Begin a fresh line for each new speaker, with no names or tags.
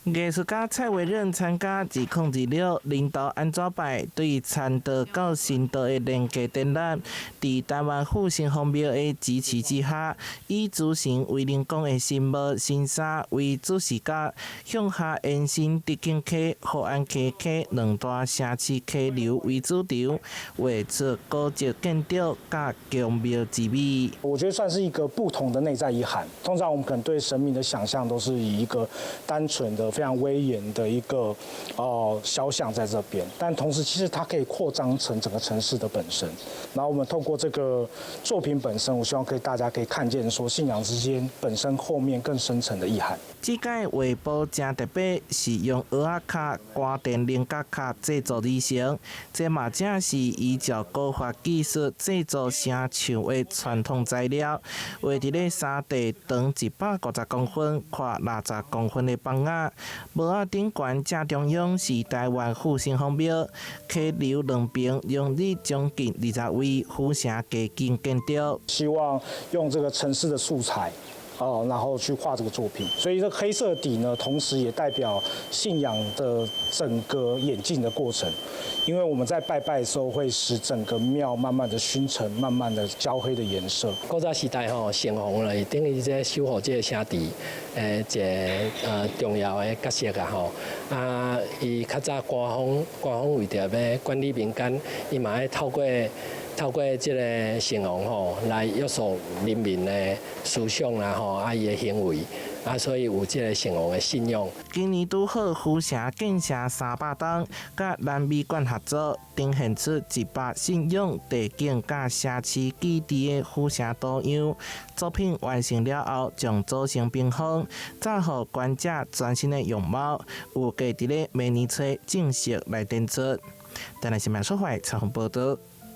藝術家蔡維任參加2026林投安怎拜對禪道到神道的連結展覽，佇臺灣府城隍廟的支持之下，以諸神威靈宮的神帽、神衫為主視覺，向下延伸竹徑溪、福安溪溪兩大城市溪流為主軸，畫出古蹟建築佮宮廟之美。
我覺得算是一個不同的內在意涵。通常我們可能對神明的想象都是以一個單純的、非常威嚴的一個肖像在這邊，但同時其實它可以擴張成整個城市的本身。然後我們透過這個作品本身，我希望可以大家可以看見說信仰之間本身後面更深層的意涵。
這屆畫布誠特別，是用蚵仔殼、乾電菱角殼製作而成。這嘛正是依照古法技術製作城牆的傳統材料。畫佇咧沙地長150公分、寬60公分的枋仔，帽仔頂懸正中央是臺灣府城隍廟，溪流兩邊擁有將近20位府城街景建築。
希望用這個城市的素材，哦，然後去畫這個作品，所以這黑色底呢，同時也代表信仰的整個演進的過程。因為我們在拜拜的時候，會使整個廟慢慢的燻成慢慢的焦黑的顏色。
古早時代吼，城隍咧等於這守護這個城池，一个重要的角色啊吼。啊，伊較早官方官方為著欲管理民間，伊嘛愛透過這个城隍吼來約束人民的思想啦吼，啊伊的行為，啊所以有這个城隍的信仰。
今年拄好府城建城300冬，佮南美館合作，呈現出100信仰地景佮城市基地的府城圖樣。作品完成了後，將組成屏風，載予觀者全新的樣貌。預計佇咧明年初正式來展出。台南新聞說話採訪報導。